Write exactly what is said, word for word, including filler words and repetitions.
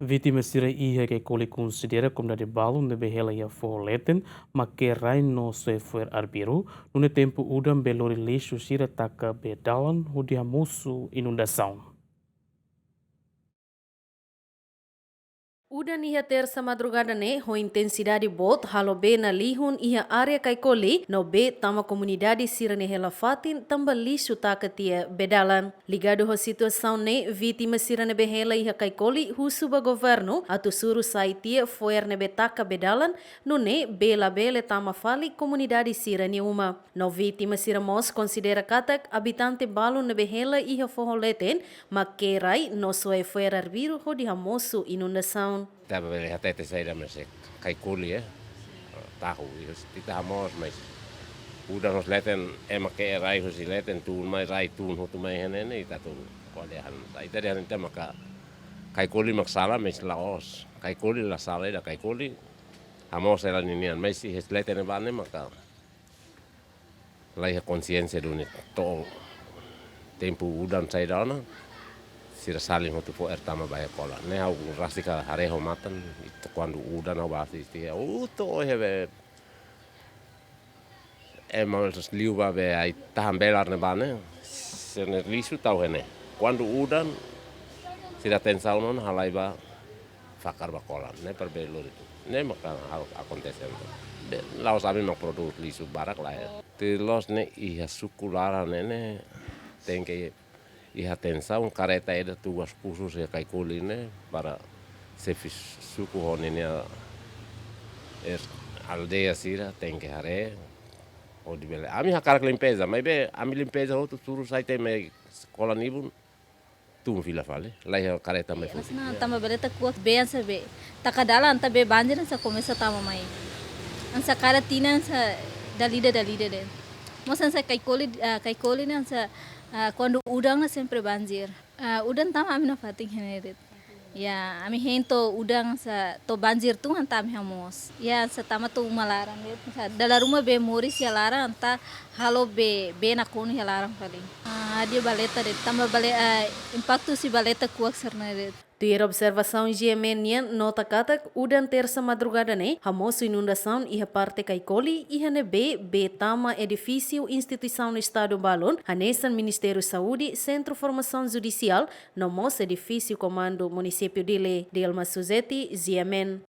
Vítima sira iha Kaikoli konsidera komunidade balun ne'ebé hela iha foho leten, mak ke'e rai no soe fo'er arbiru, nune'e tempu udan bele lori lixu sira taka bee dalan hodi hamosu inundasaun. Udan iha tersa madrugada ne'e ho intensidade boot halo bee nalihun iha área Kaikoli no bee tama komunidade sira-nia hela fatin tanba lixu taka tiha bee dalan. Ligadu ho situasaun ne'e, vítima sira ne'ebé hela iha Kaikoli husu ba governu atu suru sai tiha fo'er ne'ebé taka bee dalan, nune'e bee labele tama fali komunidade sira-nia uma. No vítima sira mós konsidera katak abitante balun ne'ebé hela iha foho leten mak ke'e rai no soe fo'er arbiru hodi hamosu inundasaun. Ita bele hatete saida mós Kaikoli, eh. Tahu, ita hamoos, mas udan hosi leten, ema ke'e rai hosi leten, tun mai rai, tun hotu mai iha ne'e ne'e, ita tun. Kole han, ita dehan ita maka Kaikoli mak sala, mas la'ós. Kaikoli la sala, ida Kaikoli hamoos hela ninian, mas iha leten ne'ebá ne'e maka la iha konsiénsia duni to'o tempu udan saida ona, sira salin hotu fo'er tama ba iha kolan. Ne'e ha'u rasik haree ho matan, ita kuandu udan ha'u bá asisti, uitoan iha be, ema liu ba be ai-tahan belar ne'ebá ne'e, sira-nia lixu tau iha ne'e. Kuandu udan, sira tensaun ona halai ba fakar ba kolan, ne'e para bee lori tun. Ne'e maka ha'u akontese ona. Be, la'ós ami mak produs lixu barak lae. Tiha loos ne'e iha suku laran ne'e ne'e tenke iha atensaun kareta ida tugas khusus iha Kaikoli ne'e para xefe suku ho ninia, eh, aldeia sira tenke haree hodi bele. Ami hakarak limpeza, maibé ami limpeza hotu suru sai tiha mai kolan ibun tun fila fali, la iha kareta mai foti. Mas na tanba baleta kuak bee hanesan bee taka dalan, entaun bee banjir hanesan komesa tama mai. Hanesan kada tinan hanesan dala ida dala ida de'it. Mós hanesan Kaikoli, ah, Kaikoli ne'e hanesan, ah, kuandu udan sempre banjir. Ah, udan tama ami-nia fatin iha ne'e de'it. Ya, ami hein to'o udan hanesan to'o banjir tun entaun ami hamoos. Ya, hanesan tama to'o uma laran de'it. Hanesan dala ruma bee moris iha laran entaun halo bee, bee nakonu iha laran fali. Ah, hadi'a baleta de'it, tanba bale, ah, impaktu husi baleta kuak sira-ne'e de'it. Tuir observasaun GMN nian nota katak udan tersa madrugada ne'e hamosu inundasaun iha parte Kaikoli, iha ne'ebé bee tama edifísiu instituisaun Estadu balun, hanesan Ministériu Saúde, Sentru Formasaun Judisiál, no mós edifísiu Komandu Munisípiu Dili. Dilma Suzeti, GMN.